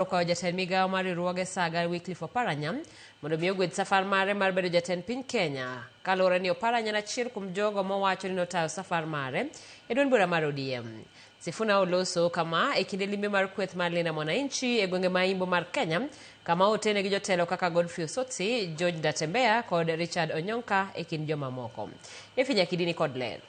Okwayo jatend migawo mar riwruoge Saga Wycliffe Oparanya mondo mi ogwedh safar mare mar bedo jatend piny Kenya kaluwore ni Oparanya en achiel kuom jogo mowacho ni notayo safar mare e duond bura mar ODM. Sifuna oloso kama e kinde limbe mar kweth mar Linda Mwananchi e gwenge ma Imbo mar Kenya kama otene gi jotelo kaka Godfrey Osotsi, George Natembeya kod Richard Onyonka e kind jomamoko. Efi Nyakidini kod ler.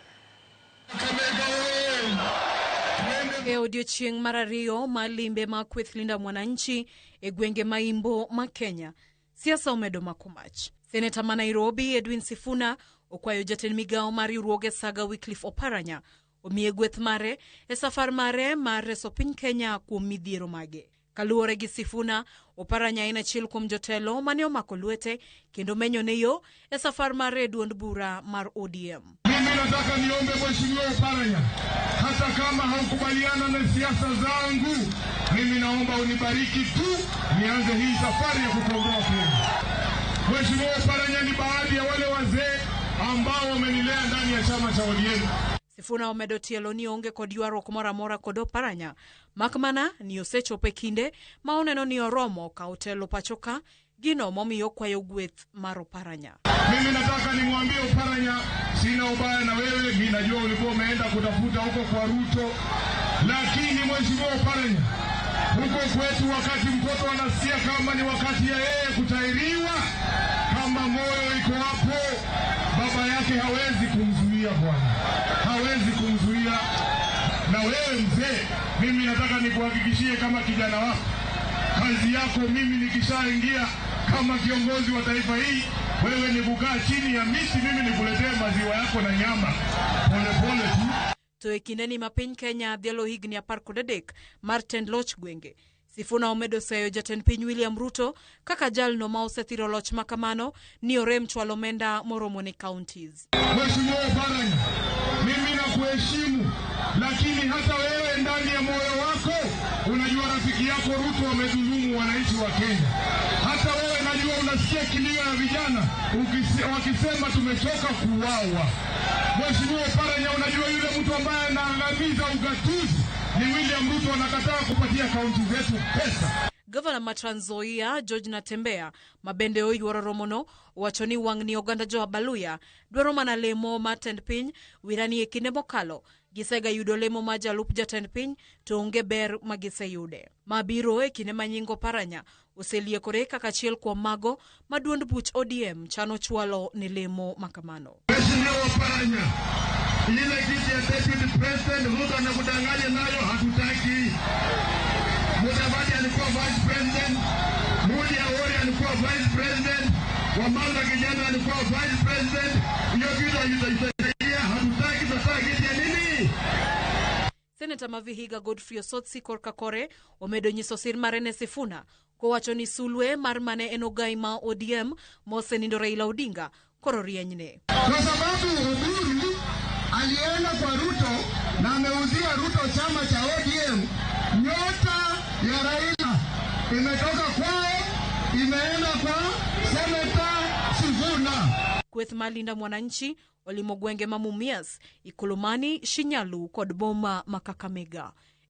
E odiechieng' mar ariyo mar limbe mar kweth Linda Mwananchi e gwenge ma Imbo ma Kenya, siasa omedo mako mach. Seneta ma Nairobi Edwin Sifuna okwayo jatend migawo mar riwruoge Saga Wycliffe Oparanya omiye gweth mare e safar mare mar reso piny Kenya kuom midhiero mage. Kaluwore gi Sifuna, Oparanya en achiel kuom jotelo mane omako lwete kendo menyone yo e safar mare e duond bura mar ODM. Mimi nataka niombe Mheshimiwa Oparanya, hata kama haukubaliana na siasa zangu, mimi naomba unibariki tu nianze hii safari ya kukomboa Kenya. Mheshimiwa Oparanya ni baadhi ya wale wazee ambao wamenilea ndani ya chama cha ODM. Sifuna omedo tielo ni onge kod ywaruok moro amora kod Oparanya, mak mana ni osechopo e kinde ma oneno ni oromo kawo telo pacho ka, gino momiyo okwayo gweth mar Oparanya. Mimi nataka nimwambie Oparanya, sina ubaya na wewe, mimi najua ulikuwa umeenda kutafuta huko kwa Ruto, lakini Mheshimiwa Oparanya, huko kwetu wakati mtoto anasikia kama ni wakati ya yeye kutairiwa, kama moyo iko hapo, baba yake hawezi kumzuia bwana, hawezi kumzuia. Na wewe mzee, mimi nataka nikuhakikishie kama kijana wako, kazi yako mimi nikishaingia kama kiongozi wa taifa hii, wewe ni kukaa chini ya miti, mimi nikuletee maziwa yako na nyama polepole tu. To e kindeni ma piny Kenya dhialo higni 13 mar tend loch gwenge, Sifuna omedo seyo jatend piny William Ruto kaka jalno ma osethiro loch makamano ni orem chwalo omenda moromo ne counties. Mheshimiwa Oparanya, mimi nakuheshimu, lakini hata wewe ndani ya moyo wako unajua rafiki yako Ruto amedhulumu wananchi wa Kenya. Hata wewe najua unasikia kilio ya vijana wakisema tumechoka kuuawa. Mheshimiwa Oparanya, unajua yule mtu ambaye anaangamiza ugatuzi ni William Ruto, anakataa kupatia kaunti zetu pesa. Gavana ma Trans Nzoia George Natembeya ma bende oyuoro romono owacho ni wang'ni oganda jo Abaluya dwaro mana lemo mar tend piny wira ni e kinde mokalo gisega yudo lemo mar jalup jatend piny to onge ber ma giseyude. Ma biro e kinde ma nying Oparanya oseliekore kaka achiel kuom mago ma duond buch ODM chano chwalo ne lemo makamano. Mheshimiwa Oparanya, ile kiti ya deputy president Ruto anakudanganya nayo, hatutaki. Mudavadi alikuwa vice president, Mudi Awori alikuwa vice president, Wamanga kijana alikuwa vice president. Hiyo kitu haitaisaidia, hatutaki. Tunataka kiti ya nini? Seneta ma Vihiga Godfrey Osotsi korka kore omedo nyiso sir mare ne Sifuna kowacho ni sulwe mar mane en ogai ma ODM mosenindo Raila Odinga koro rienyne. Kwa sababu Oburu alienda kwa Ruto na ameuzia Ruto chama cha ODM, nyota ya Raila imetoka kwao imeenda kwa Seneta Sifuna. Kweth mar Linda Mwananchi olimo gwenge ma Mumias, Ikolomani, Shinyalu kod boma ma Kakamega.